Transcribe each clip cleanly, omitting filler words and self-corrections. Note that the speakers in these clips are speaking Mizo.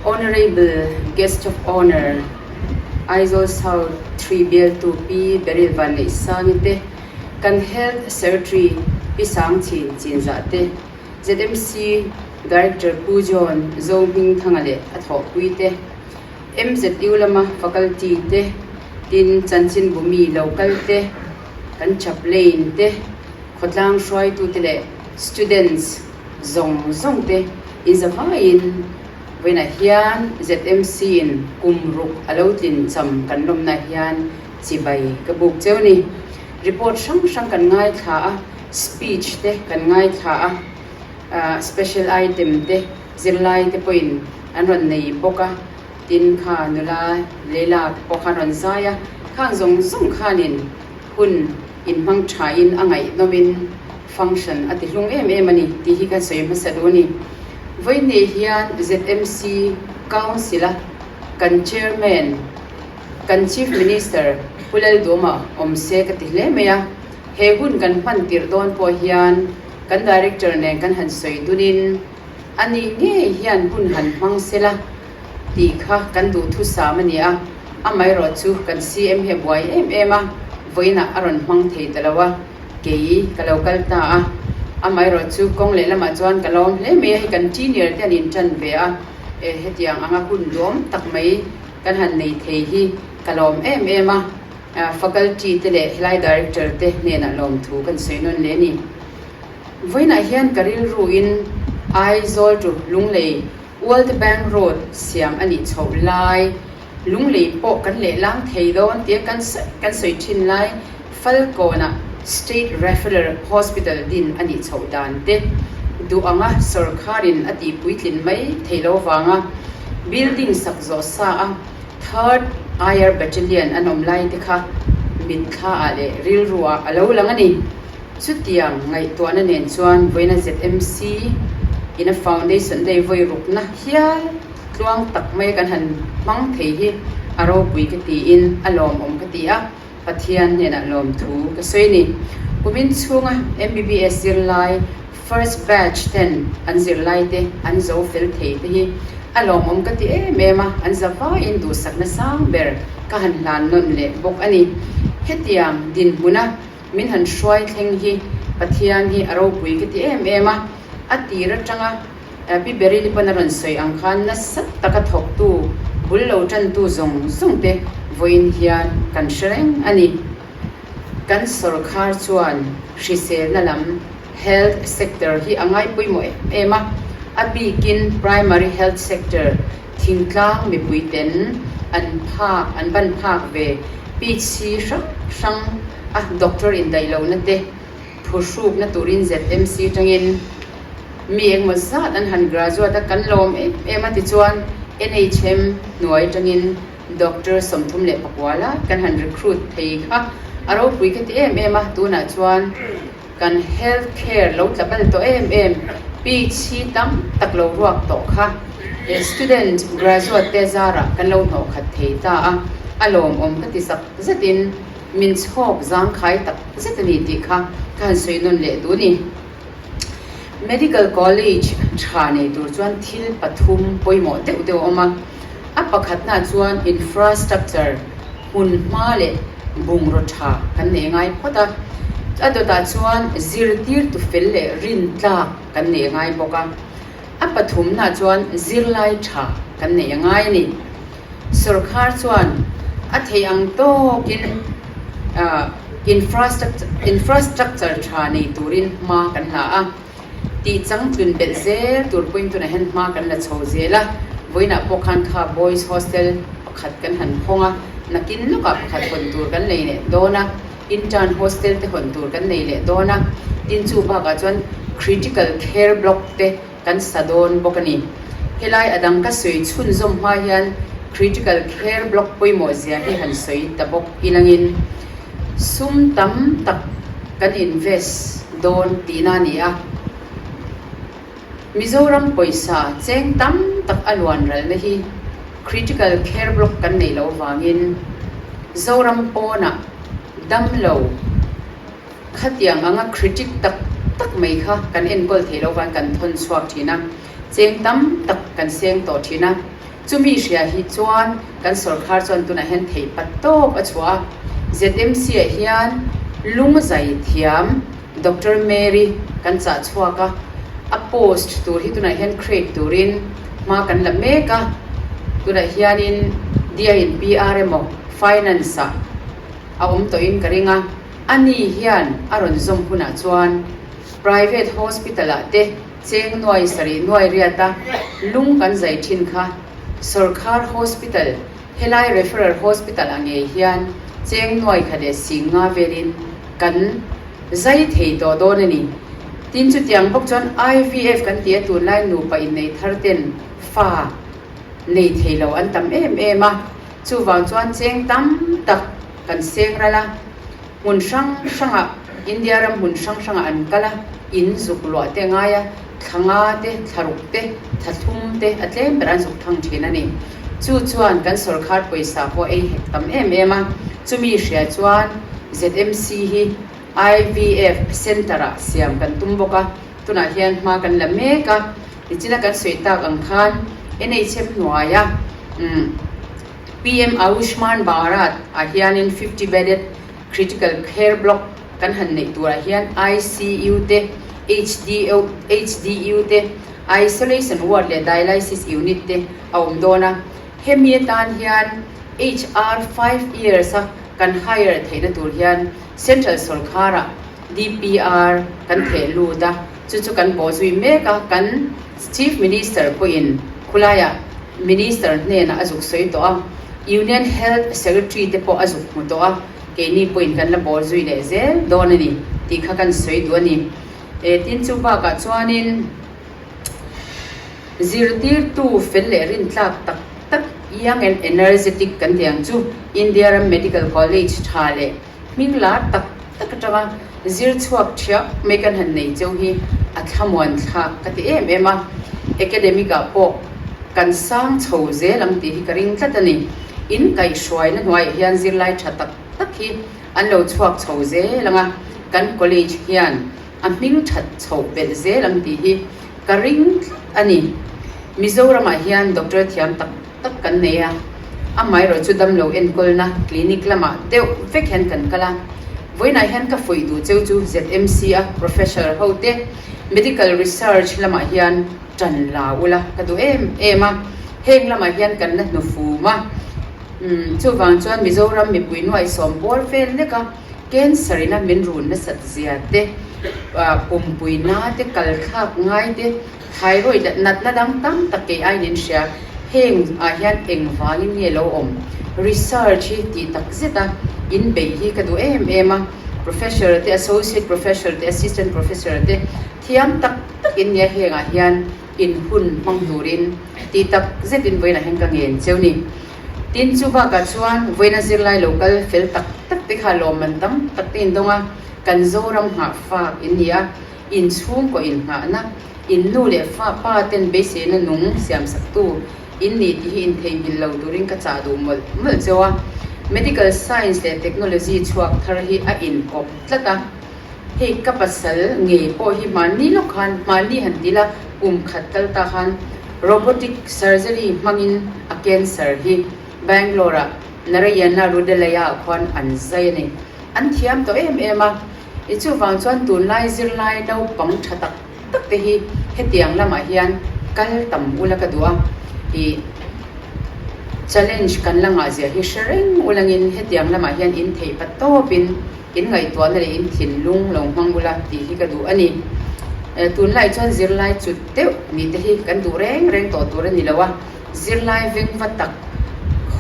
Honourable Guest of Honour Aizawl South Three bialtu Pi Beryl Vanneihsangi te, kan Health Secretary Pi Sangchhin Chinzah te, ZMC Director Pu John Zohmingthanga leh a thawhpui te, MZU lama faculty te, tin chanchinbu mi lo kal te, kan chaplain te, khawtlang hruaitute leh students zawng zawng te inzavaiin vawiinah hian ZMC in kum ruk a lo tlin cham kan lawmna hian chibai ka buk cheu ni. Report hrang hrang kan ngaithla a, speech te kan ngaithla a, special item te zirlai te pawhin an rawn nei bawk a, tin kha nula Leila pawh khan rawn zai a, khang zawng zawng khanin hun inhmang thain a ngaihnawmin function a ti hlung em em a ni tih hi ka sawi hmasa duh a ni. Vawiinei hian ZMC Council-a kan Chairman, kan Chief Minister Pu Lalduhawma awm se ka ti hle mai a, he hun kan hman tirh dawn pawh hian kan Director nen kan han sawi dunin ani ngei hian hun han hmang sela tih kha kan duhthusam a ni a, amaherawh chu kan CM hi a buai em em a, vawiinah a rawn hmang thei ta lo a, kei ka lo kal ta a, amaherawh chu kawng lehlamah chuan ka lawm hle mai a, hei kan senior te an intan ve a, e hetiang anga hun duhawm tak mai kan han nei thei hi ka lawm em em a, faculty te leh helai director te hnenah lawmthu kan sawi nawn leh a ni. Vawiinah hian ka rilruin Aizawl to Lunglei World Bank Road siam a nih chhoh lai, Lunglei pawh kan lehlang thei dawn tia kan kan sawi thin lai Falkawnah State Referral Hospital din a nih chhoh dan te duh anga sawrkharin a tih puitlin mai thei lo vanga building sak zawh sa a Third IR Battalion an awm lai te kha mitthla ah leh rilru ah a lo lang a ni. Chutiang ngaihtuahna nen chuan vawiina ZMC ina Foundation Day vawi rukna hial tluang tak mai kan han hmang thei hi a ropui ka tiin a lawmawm ka ti a, Pathian hnenah lawmthu ka sawi a ni. Kumin chhunga MBBS zirlai first batch ten an zirlai te an zo fel thei te hi a lawmawm ka ti em em a, an za vaiin duhsakna sang ber ka han hlan nawn leh bawk a ni. Hetiang dinhmuna Min han hruai thleng hi Pathian hi a ropui ka ti em em a, a tir atanga Pi Beryl-i pawn a rawn sawi ang khan nasa taka thawktu, bul lo tantu zawng zawng te vawiin hian kan hre reng a ni. Kan sawrkhar chuan hriselna lam, health sector, hi a ngai pawimawh em em a, a bikin primary health sector, thingtlang mipui ten an phak, an ban phak ve PHC hrang hrang a doctor indaih lohna te phuhrukna turin ZMC tangin mi engmaw zat an han graduate a, kan lawm em em a tichuan NHM hnuai tangin doctor 34 lai kan han recruit thei kha a ropui ka ti em em a, tunah chuan Kan health care lo tla bal tawh em em, PHC tam tak lo ruak tawh kha student graduate te zarah kan lo hnawh khat thei ta a, a lawmawm ka ti zak zetin min chhawk zangkhai tak zet a ni tih kha ka han sawi nawn leh duh ni. Medical college tha nei tur chuan thil pathum pawimawh deuh deuh a awm a, a pakhatnaah chuan infrastructure, hmun hma leh bungraw tha kan nei ngai phawt a, a dawtah chuan zirtirtu fel leh rintlak kan nei ngai bawk a, a pathumnaah chuan zirlai tha kan nei a ngai a ni. Sawrkhar chuan a theih ang tawkin infrastructure tha nei turin hma kan la a, tih changtlun belh zel tur pawhin tunah hian hma kan la chho zel a, vawiinah pawh khan kha boys hostel pakhat kan han hawng a, nakin lawkah pakhat hawn tur kan nei leh dawn a, intern hostel te hawn tur kan nei leh dawn a, tin chu bakah chuan critical care block te kan sa dawn bawk a ni. Helai a dang ka sawi chhunzawm hma hian critical care block pawimawh zia hi han sawi ta bawk ilangin sum tam tak kan invest dawn tihna a ni a. Mizoram pawisa cheng tam tak a luan ralna hi critical care block kan neih loh vangin Zoram pawnah damlo Khatiang anga critic tak tak mai kha kan enkawl thei lo van kan thawn chhuak thin a, cheng tam tak kan seng tawh thin a. Chumi hria hi chuan kan sawrkhar chuan tunah hian theih pat tawp a chhuah a. ZMC ah hian lung zai thiam Doctor Mary kan chah chhuak a, a post tur hi tunah hian create turin hma kan la mek a. Tunah hianin DI in PR emaw Finance ah a awm tawhin ka ring a, ani hian a rawn zawm hunah chuan private hospital ah te cheng nuai sarih nuai riata lung kan zai thin kha sawrkhar hospital helai referral hospital ah ngei hian cheng nuai khat leh sing nga velin kan zai thei tawh dawn a ni. Tin chutiang bawk chuan IVF kan ti a tunlai nupa innei thar ten fa nei thei lo an tam em em a, chuvang chuan cheng tam tak kan seng ral a, hmun hrang hrangah India ram hmun hrang hrangah an kal a, in zuk luah te a ngai a, thla nga te, thla ruk te, thla thlum te a tlem ber an zuk thang thin a ni. Chu chuan kan sawrkhar pawisa pawh ei hek tam em em a, chumi hria chuan ZMC hi IVF Centre ah siam kan tum bawk a, tunah hian hma kan la mek a, nichina kan sawi tak ang khan NHM hnuaia PM Ayushman Bharat ah hianin 50 bedded critical care block kan han neih turah hian ICU te, HDU te, isolation ward leh dialysis unit te a awm dawn a. Hemi atan hian HR 5 years a kan hire theihna tur hian Central sawrkharah DPR kan theh lut a, chu chu kan bawh zui mek a, kan Chief Minister pawhin khulaiah Minister hnenah a zuk sawi tawh a, Union Health Secretary te pawh a zuk hmu tawh a, keini pawhin kan la bawh zui leh zel dawn a ni tih kha kan sawi duh a ni. E, tin chu bakah chuanin zirtirtu fel leh rintlak tak tak young and energetic kan tih ang chu India ram Medical College tha leh Hming lar tak tak atanga zir chhuak thiah mai kan han nei cheu hi a thlamuan thlak ka ti em em a, academic ah pawh kan sang chho zel ang tih hi ka ring tlat a ni. In kaihhruaina hnuaiah hian zirlai tha tak tak hi an lo chhuak chho zel ang a, kan college hian a hming that chhoh belh zel ang tih hi ka ring tlat a ni. Mizoramah hian doctor thiam tak tak kan nei a, amaherawh chu damlo enkawlna clinic lamah deuh vek hian kan kal a. Vawiinah hian ka fuih duh cheu chu ZMC a professor ho te medical research lamah hian tan la ula ka duh em em a, heng lamah hian kan la hnufum a, umm chuvang chuan Mizoram mipui nuaihsawm bawr vel lek a cancer ina min run nasat zia te, pumpui na te kal thlak ngai te, Thyroid natna dang tam tak kei aiin in hria. Heng ah hian eng vangin nge lo awm? Research hi tih tak zet a in beih hi ka duh em em a. Professor te, Associate Professor te, Assistant Professor te thiam tak tak in nia heng ah hian in hun hmang turin tih tak zet in vawiinah hian ka ngen cheu ni. Tin chu bakah chuan vawiina zirlai lo kal fel tak tak te kha lawmman tam tak te in dawng a, kan Zoram nghah fak in ni a. In chhungkaw inngahna, in nu leh fa pa ten beiseina nung siamsaktu in ni tih hi intheihnghilh lo turin ka chah duh mawlh mawlh cheu a. Medical science leh technology chhuak thar hi a inkawp tlat a. Hei ka pasal ngei pawh hi hmanni lawk khan, hmanni han ti la, kum khat kal ta khan robotic surgery hmangin a cancer hi Bangalore-ah Narayana Hrudalaya-ah khuan an zai a ni. An thiam tawh em em a. I chuvang chuan tunlai zirlai naupang tha tak tak te hi hetiang lamah hian kal tam ula ka duh a, i challenge kan la ngah zia hi hre reng ulangin hetiang lamah hian in theih pa tawpin in ngaihtuahna leh in thinlung lo hmang ula tih hi ka duh a ni. Tunlai chuan zirlai cut deuh nih te hi kan duh reng reng tawh tur a ni lo a, zirlai vengva tak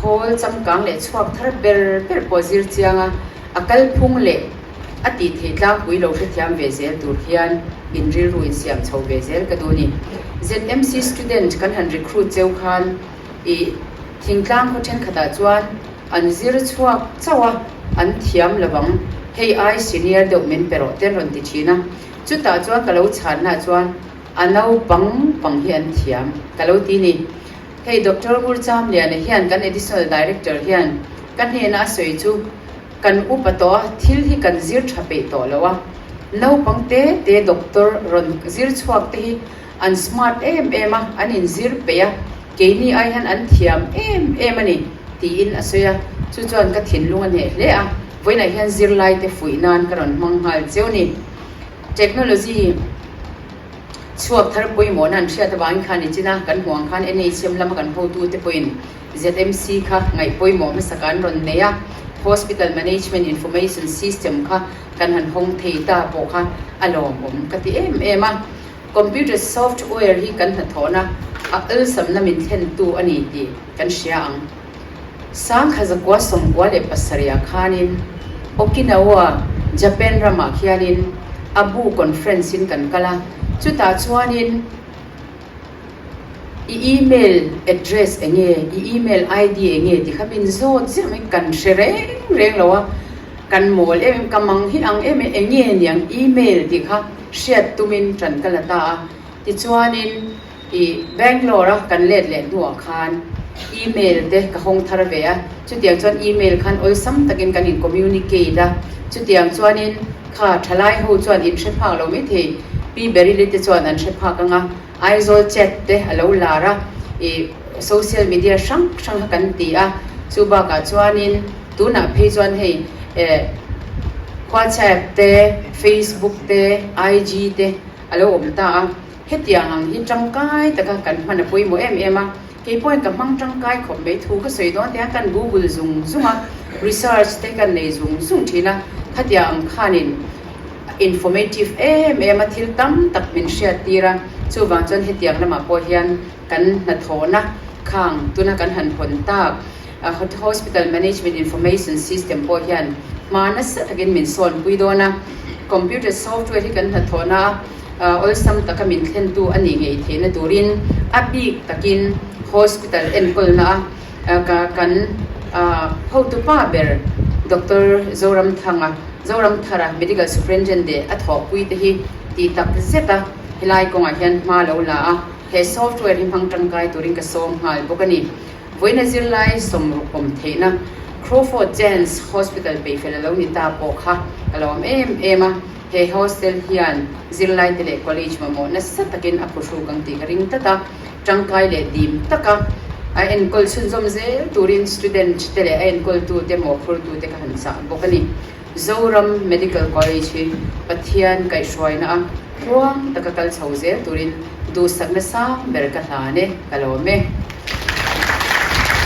khawl changkang leh chhuak thar ber ber pawh zir chiang a, A kalphung leh a tih theih tlangpui lo hrethiam ve zel tur hian in rilru in siam chho ve zel ka duh a ni. ZMC student kan han recruit cheu khan i thingtlang khaw thenkhatah chuan an zir chhuak chauh a, an thiam lo ang, hei ai senior deuh min pe rawh te an rawn ti thin a. Chutah chuan ka lo chhanna chuan a naupang pang hi an thiam ka lo ti ni. Hei Doctor Ngurchamliana hian kan Additional Director hian ka hnena a sawi chu kan upa tawh a, thil hi kan zir tha peih tawh lo a, naupang te te doctor rawn zir chhuak te hi an smart em em a, an inzir peih a. Keini ai hian an thiam em em a ni, tiin a sawi a. Chu chuan ka thinlung a hneh hle a, vawiinah hian zirlaite fuih nan ka rawn hmang nghal cheu ni. Technology chhuak thar pawimawhna an hriat avangin khan nichina kan hmuh ang khan NHM lama kan hotute pawhin ZMC kha ngaih pawimawh hmasa kan rawn nei a, Hospital Management Information System kha kan han hawng thei ta pawh kha a lawmawm ka ti em em a. Computer software hi kan hnathawhna a awlsamna min thlentu a ni tih kan hria ang. 1997 khanin Okinawa, Japan ramah khianin Abu Conference in kan kal a, chutah chuanin i email address enge, i email ID enge tih kha min zawt ziah mai, kan hre reng reng lo a, kan mawl em em, ka mang hi ang em em, enge niang email tih kha hriat tumin ṭan ka la ta a, tichuanin I Bangalore a kan let leh hnuah khan email te ka hawng thar ve a, chutiang chuan email khan awlsam takin kan in communicate a, chutiang chuanin kha thalai ho chuan in hre phak lo maithei, Pi Beryl-i te chuan an hre phak ang a, Aizawl chat te a lo lar a, i social media hrang hrang kha kan ti a, chu bakah chuanin tunah phei chuan hei eh WhatsApp te, Facebook te, IG te a lo awm ta a. Hetiang ang hi tangkai taka kan hman a pawimawh em em a, kei pawhin ka hmang tangkai khawp mai thu ka sawi dawn tiang kan google zung zung a, research te kan nei zung zung thin a, khatiang ang khanin informative em em a thil tam tak min hriat tir a, chuvang chuan hetiang lamah pawh hian kan hnathawhna khang tuna kan han hawn tak Hospital Management Information System pawh hian hma nasa takin min sawnpui dawn a, computer software hi kan hnathawhna a, Awlsam taka min thlentu a nih ngei theihna turin a bik takin hospital enkawlna a kan hotupa ber Doctor Zoramthanga, Zoramthara Medical Superintendent leh a thawhpuite hi tih tak zet a helai kawngah hian hma lo la a, he software hi hmang tangkai turin ka sawm nghal bawk a ni. Vawiina zirlai 60 awm theihna Crawford Jans Hospital peihfel a lo ni ta pawh kha ka lawm em em a. He hostel hian zirlaite leh college mamawh nasa takin a phuhruk ang tih ka ring tlat a, tangkai leh dim taka a enkawl chhunzawm zel turin student te leh a enkawltute mawhphurtute ka han chah bawk a ni. Zoram Medical College hi Pathian kaihhruaina a tluang taka kal chho zel turin duhsakna sang ber ka hlan e, ka lawm e.